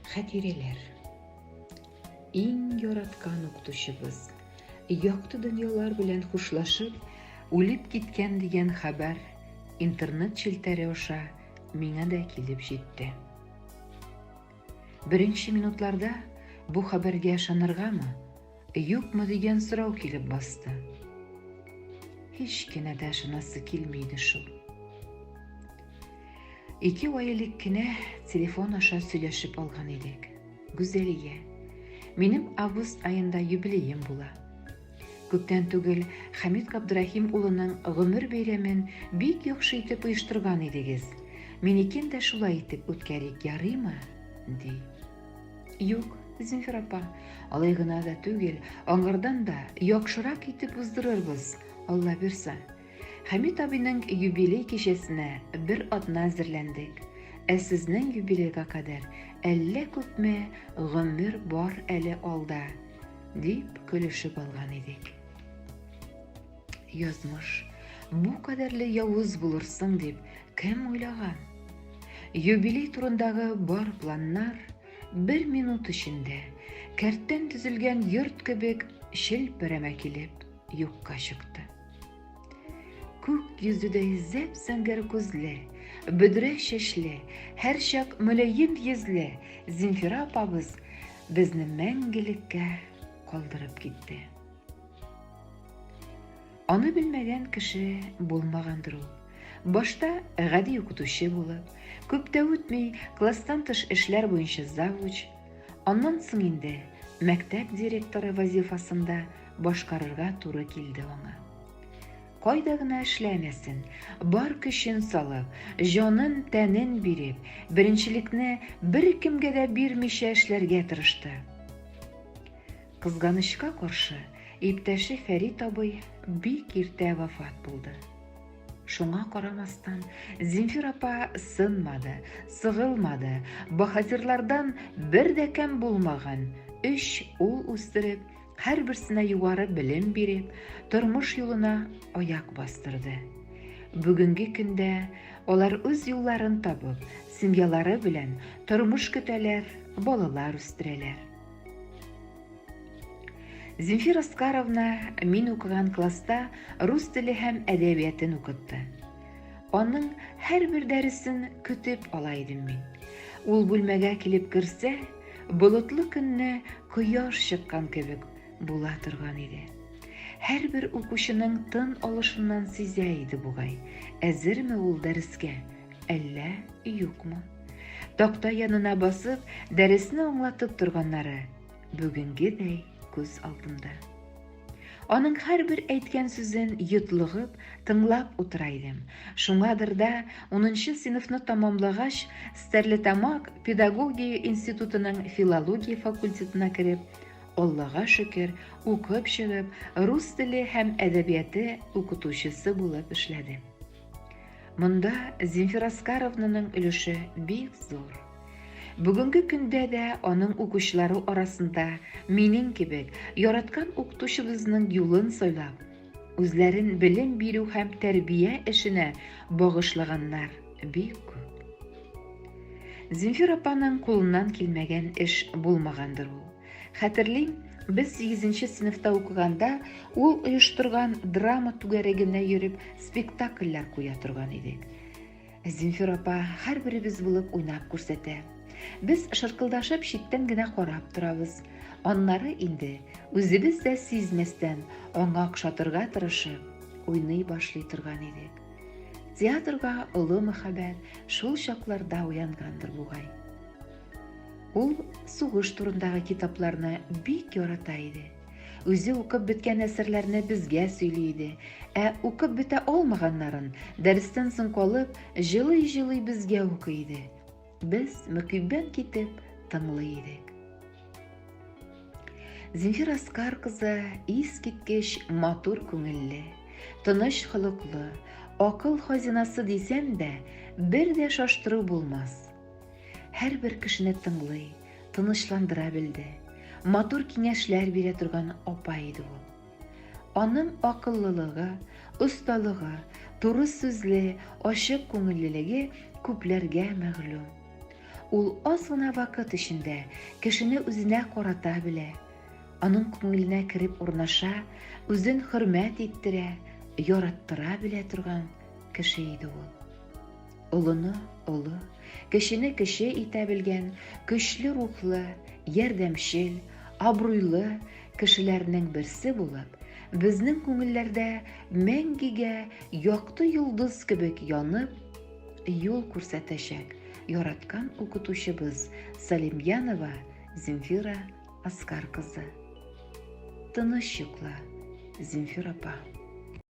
Хатирәләр. Иң яраткан укытучыбыз, якты дөньялар белән хушлашып, үлеп киткән дигән хәбәр интернет челтәре аша миңа да килеп җитте. Беренче минутларда бу хәбәргә ышаныргамы, юкмы дигән сорау килеп басты. Һич кенә дә ышанасы килми иде шул. Ике ай элек кенә телефон аша сөйләшеп алган идек. Гүзәлия, минем август аенда юбилеем була. Күптән түгел Хәмит Габдрахим улының гомер бәйрәмен бик яхшы итеп оештырган идегез. Минекен дә шулай итеп үткәрик, ярыймы? ди. Юк, Зинфир апа, алай гына да түгел, аңардан да яхшырак итеп уздырырбыз, Алла бирса. Хәмит абыйның юбилей кичәсенә бер атна әзерләндек. Ә сезнең юбилейга кадәр әллә күпме гомер бар әле алда, дип көлешеп алган идек. Язмыш, бу кадәрле явыз булырсың дип кем уйлаган? Юбилей турындагы бар планнар бер минут эчендә кәрттән төзелгән йорт кебек челпәрәмә килеп юкка чыкты. Күк йөзедәй зәп-зәңгәр күзле, бөдрә чәчле, һәрчак мөлаем йөзле Зинфира апабыз безне мәңгелеккә калдырып китте. Аны белмәгән кеше булмагандыр ул. Башта гади укытучы булып, күп тә үтми класстан тыш эшләр буенча завуч, аннан соң инде мәктәп директоры вазифасын да башкарырга туры килде аңа. Кайда гына эшләмәсен, бар көчен салып, җанын, тәнен биреп, беренчелекне беркемгә дә бирмичә эшләргә тырышты. Кызганычка каршы, иптәше Фәрит абый бик иртә вафат булды. Шуңа карамастан, Земфир апа сынмады, сыгылмады, баһадирлардан бер дә кәм булмаган өч ул үстереп, һәрберсенә югары белем биреп, тормыш юлына аяк бастырды. Бүгенге көндә алар үз юлларын табып, семьялары белән тормыш көтәләр, балалар үстерәләр. Земфира Аскаровна мин укыган класста рус теле һәм әдәбиятын укытты. Аның һәрбер дәресен көтеп ала идем мин. Ул бүлмәгә килеп керсә, болытлы көнне кояш чыккан кебек була торган иде. Һәрбер укучының тын алышыннан сизә иде бугай, әзерме ул дәрескә, әллә юкмы. Такта янына басып, дәресне аңлатып торганнары бүгенгедәй күз алдымда. Аның һәрбер әйткән сүзен йотлыгып, тыңлап утыра идем. Шуңадыр да, унынчы сыйныфны тәмамлагач, Стәрлетамак педагогия институтының филология факультетына кереп, Аллага шөкер, укып чыгып, рус теле һәм әдәбияты укытучысы булып эшләдем. Монда Земфира Аскаровнаның өлеше бик зур. Бүгенге көндә дә аның укучылары арасында минем кебек яраткан укытучыбызның юлын сайлап, үзләрен белем бирү һәм тәрбия эшенә багышлаганнар бик күп. Земфира апаның кулыннан килмәгән эш булмагандыр ул. Хәтерлим, без 8 сыйныфта укыганда ул оештырган драма түгәрәгенә йөреп спектакльләр куя торган идек. Зинфир апа һәрберебез булып уйнап күрсәтә. Без шыркылдашып читтән генә карап торабыз. Аннары инде үзебез дә сизмәстән аңа охшатырга тырышып уйный башлый торган идек. Театрга олы мәхәббәт шул чакларда уянгандыр бугай. Ул сугыш турындагы китапларны бик ярата иде. Үзе укып беткән әсәрләрне безгә сөйли иде, ә укып бетә алмаганнарын, дәрестән соң калып, җылый-җылый безгә укый иде. Без мөкиббән китеп тыңлый идек. Земфира Аскар кызы искиткеч матур күңелле, тыныч холыклы, акыл хазинасы дисәм дә, бер дә шаштыру булмас. Һәрбер кешене тыңлый, тынычландыра белде. Матур киңәшләр бирә торган апа иде ул. Аның акыллылыгы, осталыгы, туры сүзле, ачык күңеллелеге күпләргә мәгълүм. Ул аз гына вакыт эчендә кешене үзенә карата белә, аның күңеленә кереп урнаша, үзен хөрмәт иттерә, яраттыра белә торган кеше иде ул. Олыны олы, кечене кече итә белгән, көчле рухлы, ярдәмчел, абруйлы кешеләрнең берсе булып, безнең күңелләрдә мәңгегә якты йолдыз кебек янып, юл күрсәтәчәк яраткан укытучыбыз Салимьянова Земфира Аскар кызы. Тыныч йокла, Земфира апа.